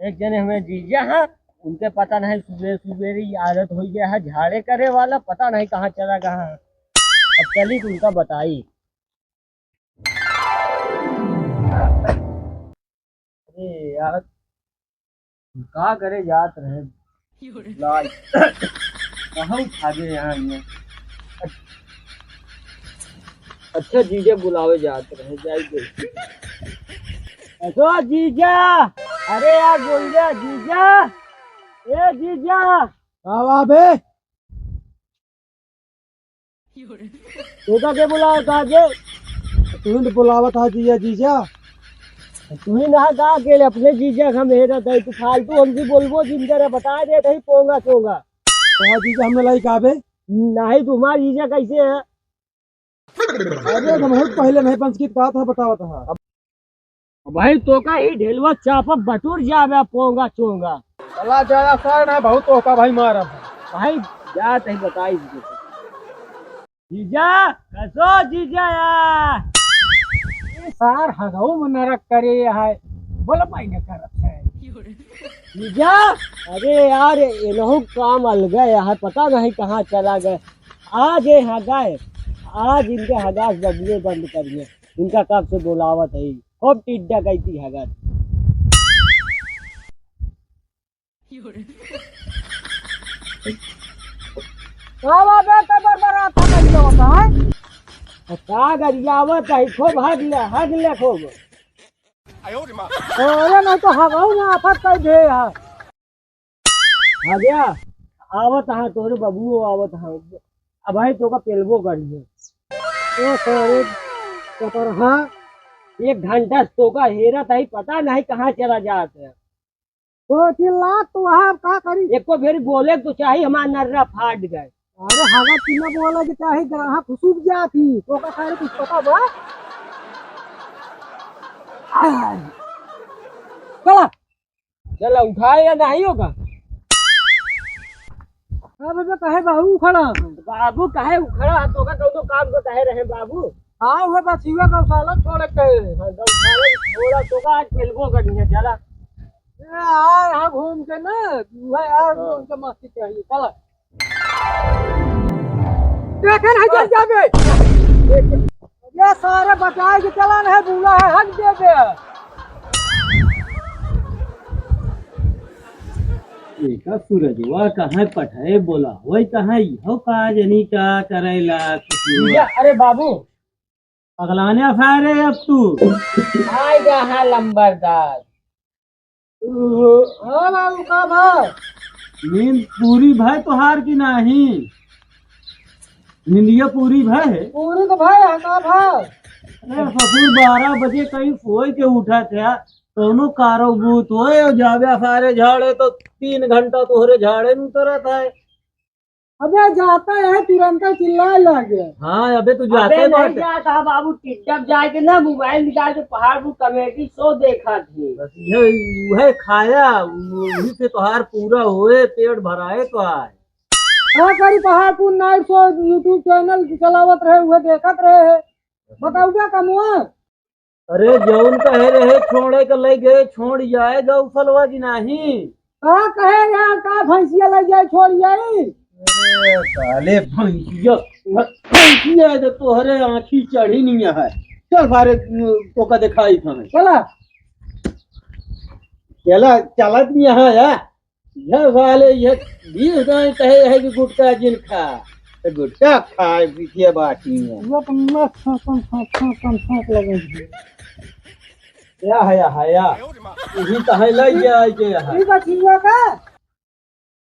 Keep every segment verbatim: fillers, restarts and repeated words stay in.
एक जने हमें जीजा हैं, उनके पता नहीं सुबह सुबह ही आदत हो गया है झाड़े करे वाला, पता नहीं कहाँ चला गया है। अब चली तो उनका बताई। अरे यार, का करे जात रहे? लाज। कहाँ उठा दे यहाँ ये? अच्छा जीजा बुलावे जात रहे, जाई दे। असो जीजा, अरे यार बोल दे जीजा, ए जीजा। का बा बे? तोका के बुलावत हा जे? तू ही तो बुलावत हा जीजा, जीजा। तू ही ना का अकेले अपने जीजा के हम हेरत है, तू फालतू हमसे बोलबो जिन करे बता दे कहीं पोंगा चोंगा। तो हाँ जीजा, हमने लाई का बे? नहीं, तुम्हारा जीजा कैसे है? अरे, हम बहुत पहले नहीं पंच की बात है, बतावत हा। भाई, तोका ही ढेलवा चापा बटुर जावे पोंगा चोंगा। चला जाया सर ना, बहुत तोका भाई मारब। भाई, जा तही बताई दीजिए। जीजा, कसो जीजा या? ये सार हगऊ में नरक करे है। बोला भाई न करत है। जीजा, अरे यार, इनहू काम अलगा है, पता नहीं कहाँ चला गए। आज ये हगाए, आज इनके हगास बदले बंद करिए। इनका कब से बोलावत है, खूब टिड्डा कहती हगत। का बात है, तबर बरात है, कहिए होता है? का गरियावत है, खूब हग ले, हग ले खूब। अरे नहीं तो हगाऊ में आफत कर दे यार। आ गया, आवत हाँ, तोहरे बबुओ आवत हाँ। अब भाई तोका पेलबो करिए। ओ सारे कतरहा। एक घंटा से तोका हेरत है, पता नहीं कहाँ चला जात है। तो चिल्ला तो वहाँ का करी? एको बेरी बोले तो चाही, हमार नर्रा फाट गए। अरे हवा चिल्ला बोला कि चाहे ग्राहक घुसुक जाती, तोका सारे कुछ पता बा? आय। चला। चला, उठाए या नहीं होगा? हाँ भैया, काहे बाबू उखड़ा? बाबू काहे उखड़ा? तोका कौनो काम को कहे रहे बाबू? हाँ, वो बछिया गौशाला छोड़े के। हाँ, गौशाला छोड़ा, तोका आज मिलबो करनी है, चला। ए, आ, यहाँ घूम के ना, वह यार, हाँ। घूम के मस्ती चाहिए, चला। देखे नहीं चल जाबे। ये सारे बचाए के चलन है, बूढ़ा है, हक दे दे। एका सूरजवा कहाँ पठाए बोला, वही कहाँ इहो का जनी का करेला कुछ। या, अरे बाबू। अगलाने अफारे अब तू। आए गा हाँ लंबरदार। हाँ बाबू, का भा? नींद पूरी भय तोहार की नाही? निंदिया पूरी भय? पूरी तो भय है, का भा? अरे ससुर, बारह बजे कहीं सोए के उठा थे, कौनो कारो बूत होए, जावे सारे झाड़े तो तीन घंटा तोहरे झाड़े में उतरत है। अबे जाता है, तुरंत चिल्लाए लगे। हाँ, अबे तू जाते अबे नहीं बाटे। जाता है बाबू, टिकटॉक जाए के ना मोबाइल निकाल के पहाड़पुर कॉमेडी शो देखा थे। बस ये, वह खाया, वही से तोहार पूरा होए, पेट भराए तो आए। हाँ, करी पहाड़पुर नाइट शो YouTube चैनल चलावत रहे, वह देखत रहे है। बताऊबे कमुआ? अरे जौन कहे रहे छोड़े के लइ गए, छोड़ जाए गौफलवा जी नाही। का कहे यार, का भैंसिया लइ जाए, छोड़ जाई? अरे साले भैंसिया, भैंसिया है तो तोहरे आँखी चढ़ी नहीं है। चल सारे तोका दिखाई था। चला। चला, चलत नहीं है यार। यह वाले ये बीस दाई कहे है कि गुटखा जिन खा, तो गुटखा खाए पीछे बाकी में। ये तो मस्त फंक, फंक, फंक, फंक, फंक, फंक लगे हैं। या है, या है, या। यही तो है, लग गया है के यहाँ। ये बछिया का?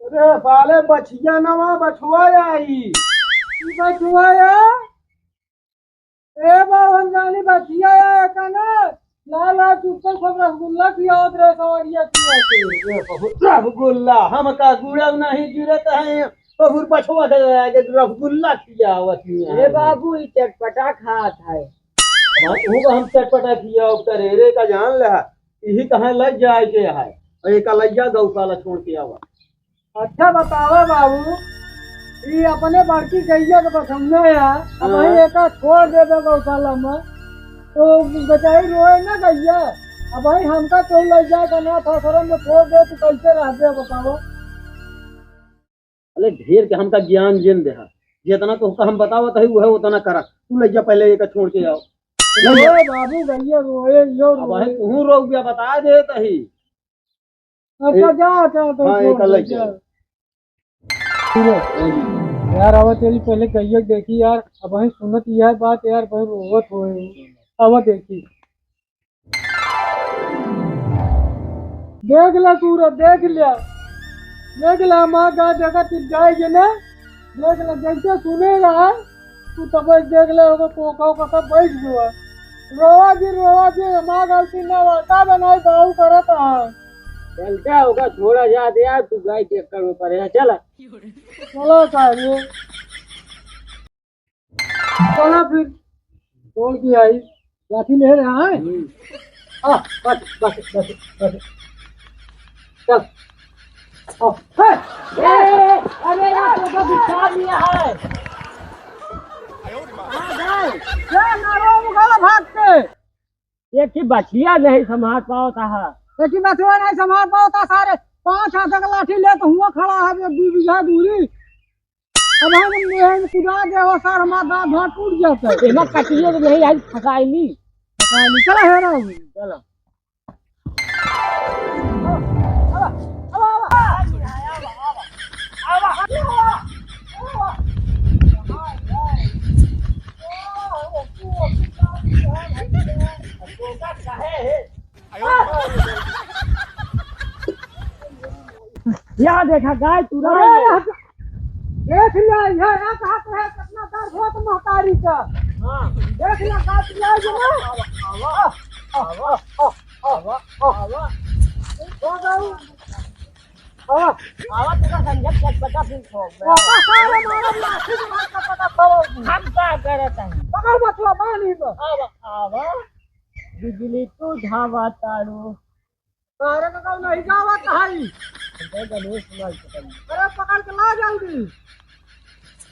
अरे साले, बछिया नवा, बछुआ आई। ये बछुआ है? ए बा, हम जानी बा, खिया या एका ना, लाल लाल चुप्पे सब रसगुल्ला खियावत रहे सवरिया खिया के। ए बहुत रसगुल्ला, हमका गुड़व नहीं गिरत है, बहुत बछवा के आगे रसगुल्ला खियावत है। ए बाबू, ई चटपटा खात है। हम, वो हम चटपटा खियाव करे, रे का जान ले, यही कहाँ लग जाए के है, और एका लग जा गौशाला छोड़ के आवा। अच्छा बतावा बाबू, ई अपने बड़की गैया के बसौना है, अब हाँ। वही एका छोड़ देबे गौशाला में, तो बेचारी रोए ना गैया। अब भाई हमका केहू लइ जाए के अनाथ आश्रम में छोड़ दे, तू कैसे रहबे बताओ? अरे ढेर के हमका ज्ञान जिन देहा, जितना तोहका हम बतावत हई उहे उतना करा। तू लइ जा पहले एका छोड़ के आओ। ए बाबू गइया रोए, यो अब भाई रोए। तू रो गया बता देत हई। अच्छा, ए, जा, जा, तो हाँ, छोड़ एका दे, लइ जा। जा। सूरज, यार, आवा तेरी पहले गइया देखी यार, अब वहीं सुनत यह बात यार, वहीं रोवत होए। आवा देखी। देख ले सूरज, देख ले, देख ले, हमार गाय देखा तिरजाए जे ना, देख ले, जैसे सुने रहा, तू तब देख ले, ओकर कोखा, ओखा सब बैठ गया। रोवा जी, रोवा जी, हमार गलती ना बा, का बनाई, बाऊ करत है। चलता होगा, छोड़ा जा दे यार, तू गाय के चक्कर में पड़े है, चला। चलो साहब, ये चला फिर, तोड़ के आई, लाठी ले रहा है। हम्म। आ, बस, बस, बस, बस। चल। आ, हे, ए, अरे यार, तो विचार लिया है। आ, जाए। ए, मारो, उगाला भाग के। एक ही बछिया नहीं संभाल पावत हा। एक ही बछिया नहीं संभाल पावत हा, सारे पाँच हाथ के लाठी लेत हुआ खड़ा है, ये दू बीघा दूरी। अब हम, हम कुदा दे हो, सार, हमार दाँत भाँत टूट जाता है। एमा कटियो तो नहीं, आज फसाई ली। फसाई ली, चला है ना। चलो। यहाँ देखा गाय तू अरे, रहा है। देख ले, यह एक हाथ है, कितना दर्द होत महतारी का। हाँ। देख ले, गाय तू रहा है ना। आवा, आवा, आवा, आवा, आवा। हो गई। हाँ। आवा, तेरा संजय चटपटा फिर खो गया। आवा, सारे मानव लाठी के मार चटपटा खाओ। हम का करत हई? पकड़ मछुआ, बांध ही बस। आवा, आवा। बिजली तू धावा तारू। तारे का कौन नहीं गावत हई? जय गणेश लाल पकड़ ले। अरे पकड़ के ला जल्दी।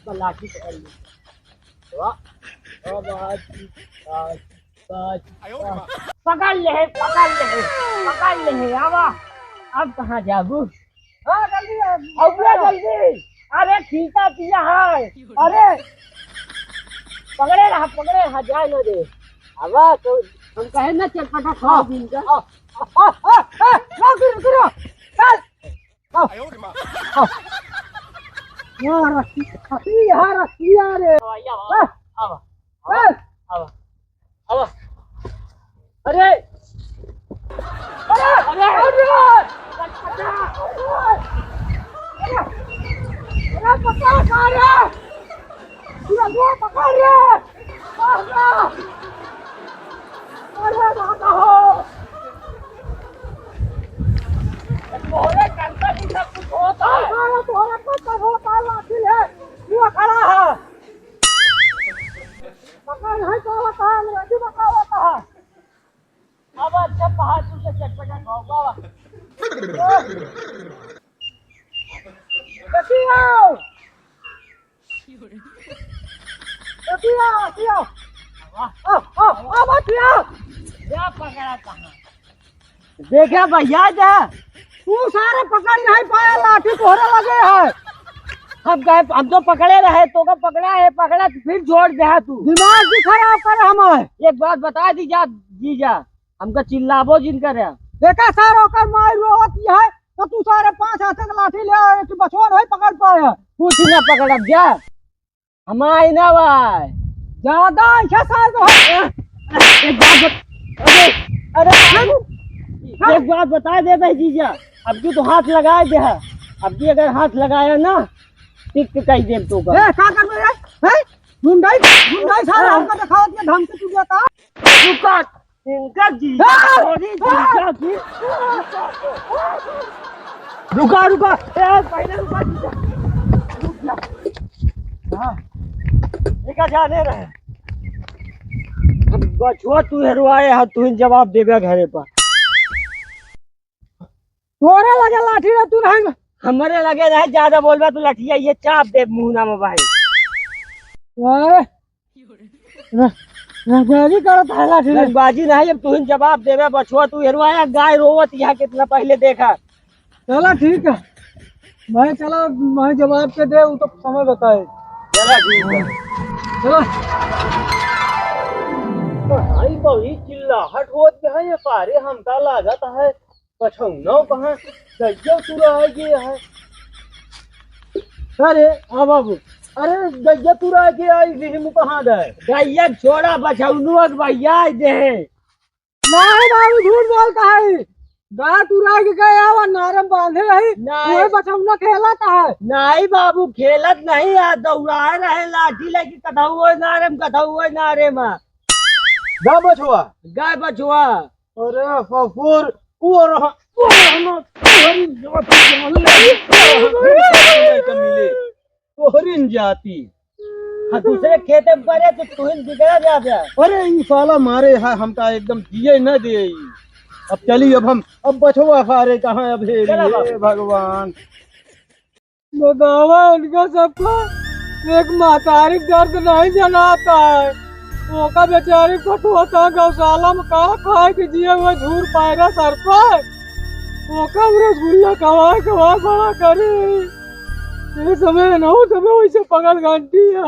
बस लाठी पकड़ ले। वाह, वाह, वाह, वाह, वाह। पकड़ ले, पकड़ ले, पकड़ ले, आवा। अब कहाँ जाबू? हाँ, जल्दी आ। अबे जल्दी। अरे खींचा पिया है। अरे पकड़े रहा, पकड़े रहा, जाए ना दे। अब तो हम कहे ना चटपटा खाओ हाँ। दिन का। हाँ, हाँ, हाँ, हाँ, हाँ, गिरो, गिरो। चल। हाँ। हाँ। यार, रस्सी, रस्सी, यार, रस्सी, यार। आवा, आवा, हाँ। आवा, आवा, चल। आवा। आवा। अरे! अरे! अरे! अरे! अरे! अरे! पकड़, पकड़ रे! अरे, पकड़ रे! अरे! अरे, दादा हो! तोहरे करता भी सब कुछ होता है। अरे, तोहरे करता होता है, लाठी है। तू खड़ा है। पकड़ नहीं पावत है, अंग्रेजी में का होता है? अब अच्छा पहाड़ तू से चटपटा खाओ, बाबा। देखियो। देखियो, देखियो। आ, आ, आ, बचिया। क्या पकड़ा कहाँ? देखा भैया जा, तू सारे पकड़ नहीं पाया, लाठी तोहरे लगे है। हम कहे, हम तो पकड़े रहे, तोका पकड़ा है, पकड़ा तो फिर छोड़ दे है तू। दिमाग भी खराब कर हमार। एक बात बता दी जा, जीजा, हमका चिल्लाबो जिन करे। देखा सार, ओकर माई रोवत है, तो तू सारे पाँच हाथ के लाठी ले आए, तू बचवा नहीं पकड़ पाया। कुछ ना पकड़ब जा। हमार ना भाई। ज्यादा अच्छा सार तो है। एक बात बत-, अरे, अरे, एक बात बता दे भाई जीजा, अब की तो हाथ लगाए दे है, अब की अगर हाथ लगाया ना, टिक के कही देब तो का। ए, का करबे रे? हैं? गुंडाई, गुंडाई सार हमका दिखावत के धमकी तू देता। रुका, इनका जीजा, ए! थोड़ी जीजा की। रुका, रुका, ए, पहले रुका जीजा। रुक जा। हाँ, ये का जाने रहे? अब बचवा तू हेरवाए हा, तू ही जवाब देबे घरे पर। तोरे लगे लाठी रहे, तू नहीं। हमरे लगे रहे, ज्यादा बोलबा तू लठिया ये चाप दे मुंह ना में भाई। अरे, रंगबाजी करत है लाठी ले। रंगबाजी नहीं, अब तुहिन जवाब देबे बछुआ। तू हेरुआ, गाय रोवत यहाँ कितना पहले देखा। चला ठीक है, मैं चला, मैं जवाब के दे, वो तो समय बताए। चला ठीक है। चला। भाई, बड़ी चिल्लाहट होत है ये सारे, हमका लागत है बछौनो कहाँ गइया तुराए गए है। अरे हाँ बाबू, अरे गइया तुराए गए आई, बिहिमू कहाँ गए? गइया छोड़ा, बछौनुआ के भैया आई दे। नहीं बाबू, झूठ बोलता है। गाय तुराए के गए आवा, नारे में बांधे रही, नहीं। वही बछौना खेलत है। नहीं बाबू, खेलत नहीं है, दौड़ाए रहे लाठी लेके, कथौए नारे में, कथौए नारे में। गा बछुआ। गा बछुआ। अरे ससुर, वो रहा, वो रहा, तोहरी जाति जान ले, तोहरी न जाति। हाँ, दूसरे खेते में परे तो तुहिन बिगड़ा जा बे। अरे, ई साला मारे है हमका, एकदम जिए न दे ई। अब चली, अब हम, अब बछुआ सारे कहाँ अब, हे चला रे बाबू। भगवान। बतावा इनका सबका, एक महतारी के दर्द नहीं जनाता है। ओका बेचारी को तो होता गौशाला में का खाए के जिए हुए झूर पायरा सर पर। ओका रसगुल्ला खवाए खवाए बड़ा करे। ये समय ना हो, समय वैसे पगल घंटी है।